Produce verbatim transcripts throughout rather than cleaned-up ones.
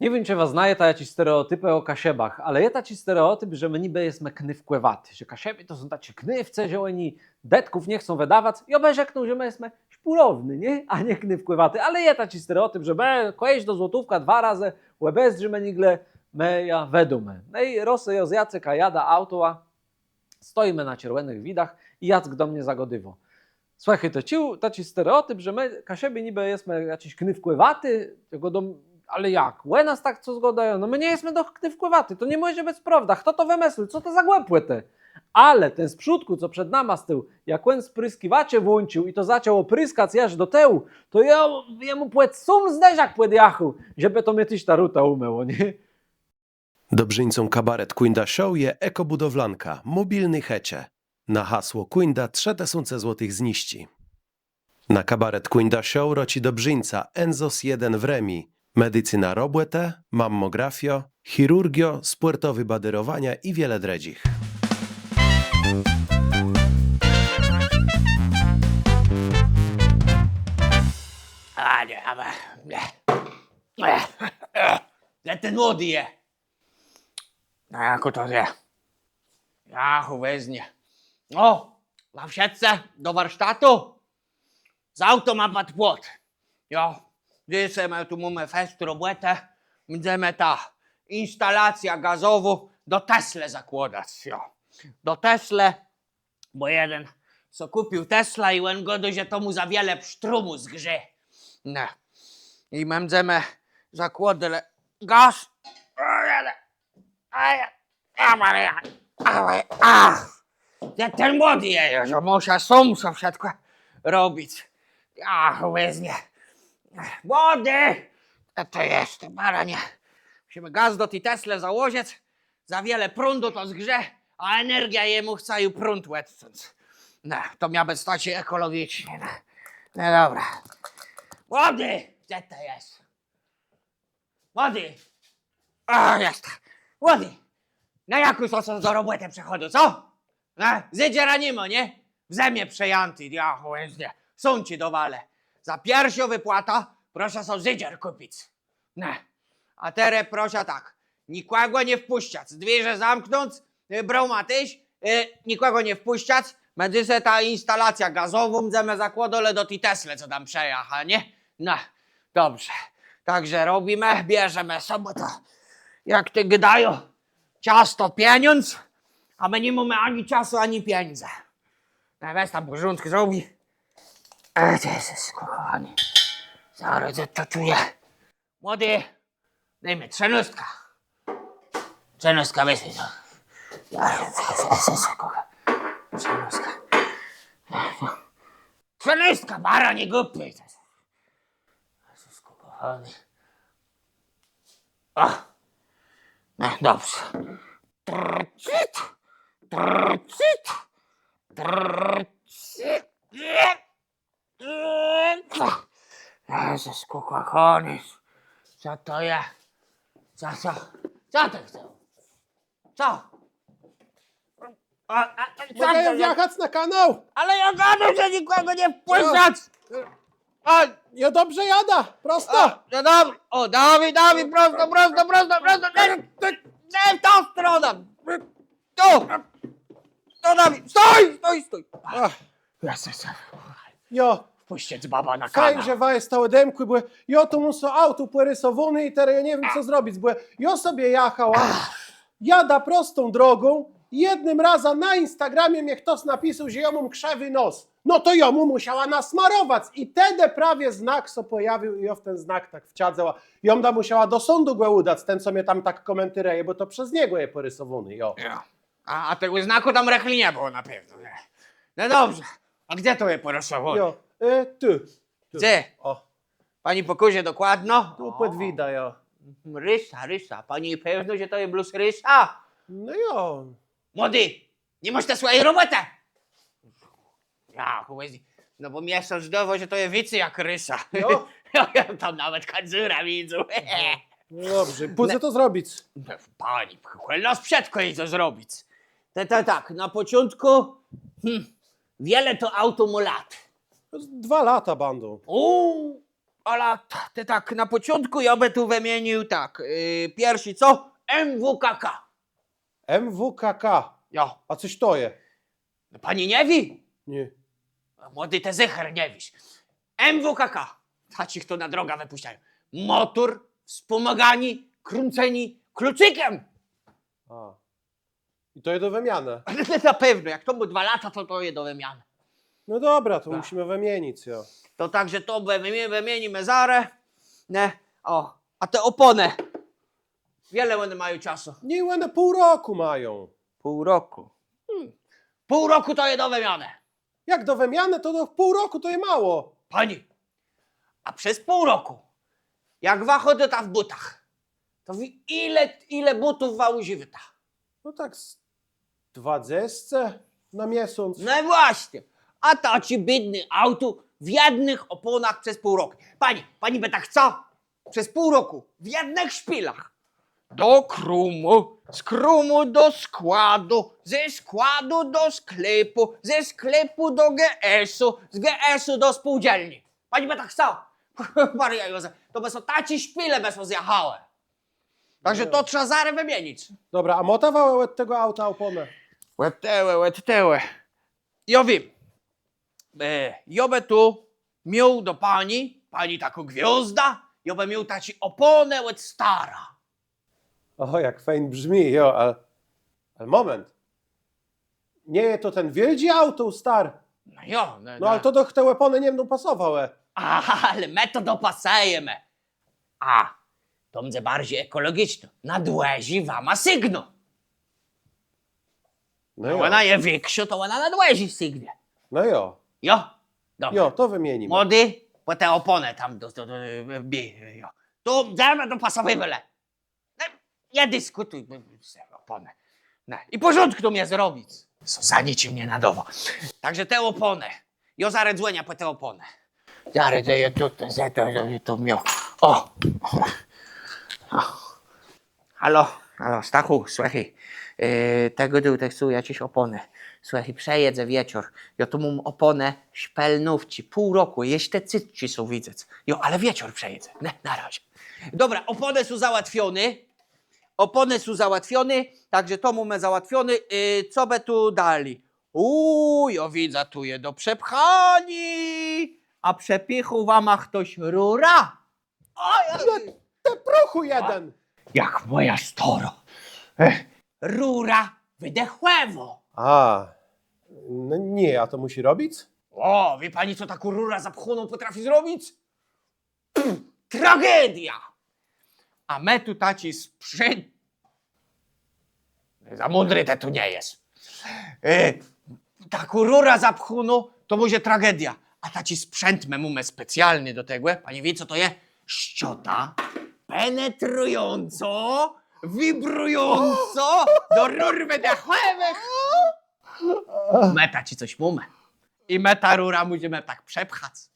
Nie wiém, czë wa znajeta jaczés stereòtipë ò Kaszëbach, ale je taczi stereòtip, że më nibë jesmë knôwkòwati, że Kaszëbi to są taczi knôwcë, że òni dëtków nie chcą wëdawac. Jô bë rzeknął, że më jesmë szpùrowny, nié? A nié knôwkòwati, ale je taczi stereòtip, że më kòżdą złotówkã dwa razë òbezdrzimë, nigle më jã wëdómë. No i rôz jô z Jacekã jadã autołã, stojimë na czerwònëch widach i Jack do mie zagôdiwô: Słëchôj, të czuł taczi stereòtip, że më Kaszëbi nibë jesmë jaczis knôwkòwati? Jô gôdóm: Ale jak? Ò nas tak co gôdają? No më nie jesmë doch knôwkòwati, to ni mòże bëc prôwda, chto to wëmëslił, co to za głëpòtë? Ale ten z przódkù, co przed nama stôł, jak òn sprëskiwacze włącził i to zaczãło prëskac jaż do tëłu, to jô, jô mù pòd sóm zderzak pòdjachôł, żebë to mie téż ta ruta ùmëło, nié? Dobrzińcą kabaret Kùńda Show je Eko Budowlanka, mòbilné chëcze. Na hasło Kùńda trzë tësące złotëch zniżczi. Na kabaret Kùńda Show rôczi dobrzińca Enzos jeden w Rëmi. Medicyna robòtë, mammografiô, chirurgiô, spòrtowé badérowania i wiele drëdżich. A nie, a nie. Ten młodi je. No jakò to je? Jachôł bez nie. Ò, wa wszëtcë do warsztatu? Z autą ma pòd płot. Jo, dzysô më tu mómë fest robòtë. Mdzemë tã instalacjã gazową do Teslë zakłôdac, jo. Do Teslë. Bò jeden so kùpił Teslã i òn gôdô, że to mù za wiele psztrumù zgrze. No. I më mdzemë zakłôdelë gaz. A, a, a, Maria. A, a. Ten młodi je, że mùszã sóm so wszëtkò robic. A, bez nie. Młodi! To je, baranie. Mùszimë gaz do ti Teslë założëc. Za wiele prądu to zgrze, a energiô jemù chce ju prąd òdcąc. No, to miało bëc taczé ekòlogiczné, no. No dobra. Młodi! Gdze të jes? Młodi! A, jes. Młodi! No jak ju so do robòtë przëchôdô, co? No, zédżera ni ma, nié? W zëmie przejãti, diôł, nie. Sąd cë dowalë. Za pierszą wëpłatã proszã so zédżer kùpic. Ne. A terô proszã tak. Nikògò nie wpùszczac. Dwiérze zamknąc, e, brómã téż, e, nikògò nie wpùszczac. Mdze sã ta instalacjô gazowô, mdzemë zakłôdelë do ti Teslë, co tam przëjacha, nié? No, dobrze. Tak że robimë, bierzemë so, bò to, jak to gôdają, czas to pieniądz, a më ni mómë ani czasu, ani pieniãdzy. No, wez tam pòrządk zrobi. E, Jezës, kòchóny. Zarô to czëjã. Młodi, dôj mie trzënôstkã. Trzënôstkã wezmie, no. Trzënôstka. Trzënôstka, bara, nie głupi. Jezës, kòchóny. Ò. No, dobrze. Trcit, trcit, trcit. Jezës, kòchóny. Co to je? Co, co? Co të chcesz? Co? A, a, a, co to je? Mògã wjachac na kanał? Ale jô gôdôł, że nikògò nie wpùszczac. A, jô dobrze jadã, prosto. A, no dobra. Ò, dôwôj, dôwôj, prosto, prosto, prosto, prosto. Nie, nie w tã stronã. Tu! To dôwôj! Stój, stój, stój! Ach. Jezës. Jo. Wpùscëc babã na kanał. Fejn, że wa jesta òdemkłi, bò jô tu móm so auto pòrysowóné i terô jô nie wiém, co zrobic, bò jô so jachała, jadã prostą drogą, jednym razã na Instagramie mie chtos napisôł, że jô móm krzëwi nos. No to jô mù mùszała nasmarowac i tedë prawie znak so pòjawił i jô w ten znak tak wczadzała. Jô mdã mùszała do sądu gò ùdac, ten, co mie tam tak kòmentérëje, bò to przez niegò je pòrysowóné, jo. Jo. A, a tegò znakù tam rëchli nie bëło na pewno, nié? No dobrze. A gdze to je pòrysowóné? Jo, e, tu. Tu. Gdze? Ò. Pani pòkôże dokładno? Tu pòd widã, jo. Mhm, rysa, rysa. Pani pewno, że to je blós rysa? No jo. Młodi, ni môsz të swòji robòtë? Jo, chłopie, no bò mie sã zdôwô, że to je wicy jak rysa. Jo? Jo, jô tam nawetk dzurã widzã. No dobrze, pò co to zrobic? No, pani, chòj, no, wszëtkò jidze zrobic. To, to tak, na pòczątkù, hm, wiele to auto mô lat? Dwa lata bãdą. Ò, ale t-, të tak na pòczątkù, jô bë tu wëmienił tak. Yy, pierszi co? M W K K. M W K K. Jo. A cos to je? No, pani nie wié? Nié. A młodi, të zëcher nie wiész. M W K K. Taczich to na drogã wëpùszczają. Mòtor, wspòmôganié krãceniô kluczikã. A. I to je do wëmianë? Na pewno, jak to mô dwa lata, to, to je do wëmianë. No dobra, to mùszimë wëmienic, jo. To tak że to wë-, wë-, wëmienimë zarô. Nié? Ò, a te òpònë? Wiele òne mają czasu? Nié, òne pół rokù mają. Pół rokù. Hmm. Pół rokù to je do wëmianë. Jak do wëmianë, to do pół rokù to je mało. Pani, a przez pół rokù, jak wa chòdzyta w bótach, to wié, ile, ile bótów wa ùżiwôta? No tak z dwadzesce na miesąc. No właśnie. A taczé biédné auto w jednëch òpònach przez pół rokù. Pani, pani bë tak chca? Przez pół rokù, w jednëch szpilach. Do krómù, z krómù do składu, ze składu do sklepù, ze sklepù do G S-u, z G S-u do spółdzielni. Pani bë tak chca? Maria Józef, to bë sã taczé szpile bë sã zjachałë. Tak że to trzeba zarô wëmienic. Dobra, a môta wa òd tegò auta òpònë? Òd tegò, òd tegò. Jô wiém. E, jô bë tu miôł do pani, pani takô gwiôzda, jô bë miôł taczé òpònë òd Stara. Ò, jak fejn brzmi, jo, ale, ale moment. Nié, to ten wiôldżi auto, Star. No jo, no, no, ale to doch te òpònë nie mdą pasowałë. Ale më to dopasëjemë. A to mdze barżi ekòlogiczno. Na dłëżi wama sygną. No jo. Òna je wikszô, to òna na dłëżi sygnie. No jo. Jo? Dobra. Jo, to wëmienimë. Młodi, pò te òpònë tam do, do, do, bi-, jo. Tu mdzemë dopasowiwelë. No, nie diskùtëj, òpònë. No. I pòrządk tu mie zrobic. Co za niczim nie nadôwô. Tak że te òpònë. Jô zarô dzwòniã pò te òpònë. Zarô, to je tu, to, to, to, to miôł. Ò. Halo, halo, Stachù, słëchôj. E, tegò dnia, të chcôł jaczés òpònë. Słëchôj, przëjedze wieczór. Jô tu móm òpònë szpelnówczi, pół rokù, jesz te cyczi są widzec. Jo, ale wieczór przëjedze. Ne, na razie. Dobra, òpònë są załatwioné. Òpònë są załatwioné, tak że to mómë załatwioné. E, co bë tu dali? Ù, jô widzã, tu je do przepchaniô. A przepichôł wama chtos rurã? Ò, ja... No, të pruchù jeden. Jak mòja stôrô. E, rurã wëdechòwą. A, no nié, a to mùszi robic? Ò, wié pani, co takô rura zapchóną pòtrafi zrobic? Pff, tragediô! A më tu taczi sprzãt... Za mądri të tu nie jes. E, takô rura zapchónô, to mòże tragediô. A taczi sprzãt më mómë specjalny do tegò. Pani wié, co to je? Szczota penetrëjącô, wibrëjącô do rur wëdechòwëch. Më taczi cos mómë. I më tã rurã mòżemë tak przepchac.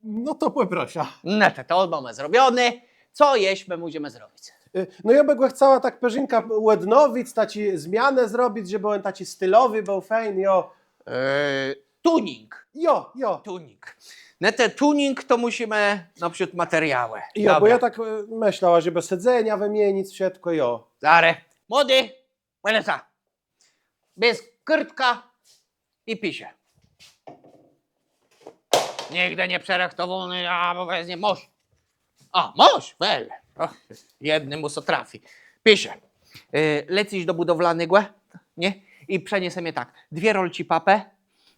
No to pòproszã. No to, to mómë zrobioné. Co jesz më mòżemë zrobic? Y, no jô bë gò chcała tak përzinkã òdnowic, taczé zmianë zrobic, żebë òn taczi stilowi béł, fejn, jo. E, tuning. Jo, jo. Tuning. No te tuning to mùszimë nôprzód materiałë. Jo, bò jô tak, e, mëslała, żebë sedzenia wëmienic, wszëtkò, jo. Zarô. Młodi, Wenesa, bierz kôrtkã i piszë. Nigdë nie przërëchtowóny, a wezmie, môsz. A, môsz, wel. Ò, jednémù sã trafi. Piszë. E, lecisz do bùdowlanégò, nié? I przëniesë mie tak, dwie rolczi papë,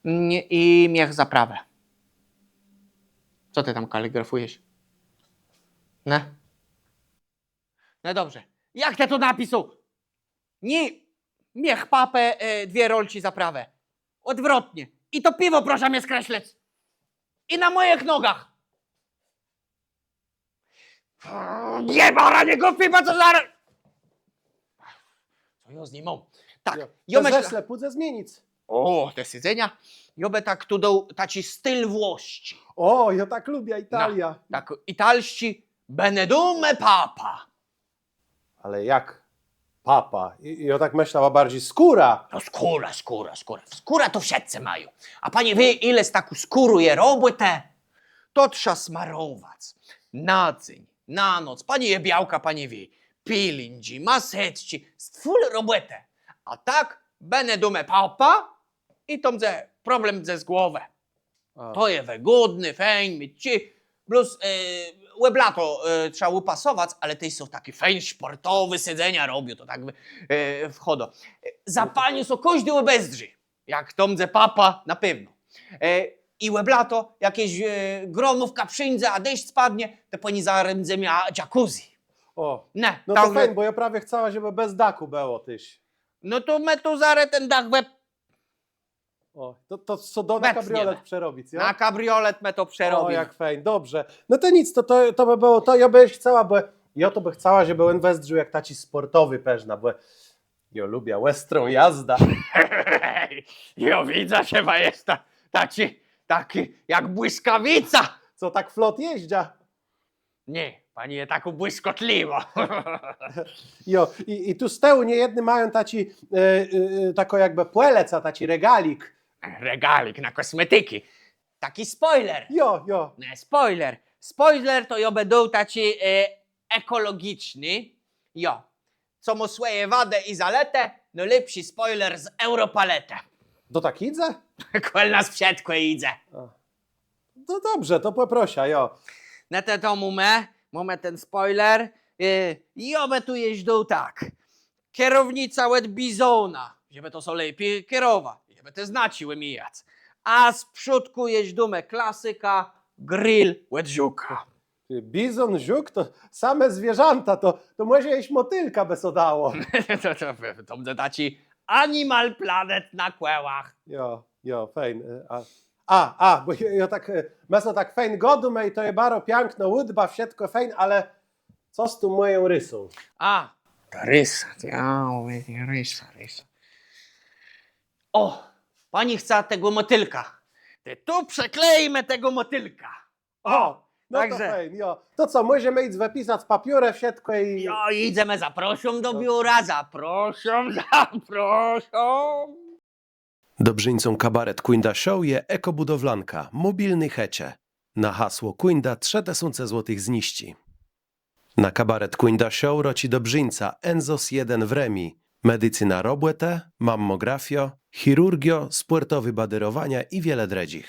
mm, i miech zaprawë. Co të tam kaligrafùjesz? Ne? No dobrze. Jak të to napisôł? Nié, miech papë, e, dwie rolczi zaprawë. Òdwrotnie. I to piwò proszã mie skreslëc. I na mòjich nogach. Nie, bara, nie głupi, bò co zarô... Co jô z nim móm? Tak, jo, jô mëszlã, te sedzenia pùdze zmienic. Ò, te sedzenia. Jô bë tak tu dôł taczi stil Włosczi. Ò, jô tak lubiã, Italiô. No, tak, italsczi, benedum e papa. Ale jak papa? I, i jô tak mëslała barżi skóra. No skóra, skóra, skóra. Skóra to wszëtcë mają. A pani wié, ile z taką skórą je robòtë? To trza smarowac. Na dzéń, na noc, pani je białka, pani wié. Pilindżi, maseczczi, fùl robòtë. A tak, bënë dómë papa i to mdze problem z głową. To je wëgódné, fejn, mieczi. Plus òb lato trzeba ùpasowac, ale tej są taczé fejn szpòrtowé sedzenia robią, to tak wchôdô. Za panią sã kòżdi òbezdrzi. Jak to mdze papa, na pewno. I òb lato, jak jesz gromówka przińdze, a deszcz spadnie, to pani zarô mdze mia jacuzzi. Ò, ne, no to fejn, bò jô prawie chcała, żebë bez dachù bëło téż. No to më tu zarô ten dach we... Ò, to, to co, dô na kabriolet przerobic, jo? Na kabriolet më to przerobiemë. Ò, jak fejn, dobrze. No to nic, to, to, to bë bëło to, jô bë chcała, bò jô to bë chcała, żebë òn wëzdrzôł jak taczi spòrtowi përznã, bò jô lubiã òstrą jazdã. Jô widzã, że wa jesta taczi, taczi jak błyskawica. Co tak flot jeżdżã? Nié, pani je takô błyskòtliwô. Jo, i, i tu z tëłu niejedny mają taczi, e, e, taką jakbë pòlëcã, taczi regalik. Regalik na kòsmetiki. Taczi spòjler. Jo, jo. Ne, spòjler. Spòjler to jô bë dôł taczi e, ekòlogiczny. Jo. Co mô swòje wadë i zaletë, nôlepszi spòjler z Europaletë. To tak jidze? Kòl nas wszëtkò jidze. A. No dobrze, to pòproszã, jo. No to, to mómë, mómë ten spòjler. E, jô bë tu jesz dôł tak. Kierownica òd Bizona, żebë to sã lepi kierowac, żebë te znaczi wëmijac. A z przódkù jesz dómë klasyka, grill òd Żuka. Ty, Bizon, Żuk, to same zwierzãta, to, to mòże jesz mòtylka bë sã dało. To, to, to mdze taczi Animal Planet na kòłach. Jo, jo, fejn. E, a, a, a, bò jô, jô tak, e, më sã tak fejn gôdómë i to je baro piãknô ùdba, wszëtkò fejn, ale co z tą mòją rysą? A, ta rysa, jô, rysa, rysa. Ò, pani chca tegò mòtylka. Tej tu przëklejimë tegò mòtylka. Ò, no to fejn, jo. To co, mòżemë jic wëpisac papiorë, wszëtkò i... Jo, jidzemë, zaprôszóm do biura, zaprôszóm, zaprôszóm. Dobrzińcą kabaret Kùńda Show je Ekobudowlanka, mòbilné chëcze. Na hasło Kùńda trzë tësące złotëch zniżczi. Na kabaret Kùńda Show rôczi dobrzińca Enzos jeden w Rëmi. Medicyna robòtë, mammografiô, chirurgiô, spòrtowé badérowania i wiele drëdżich.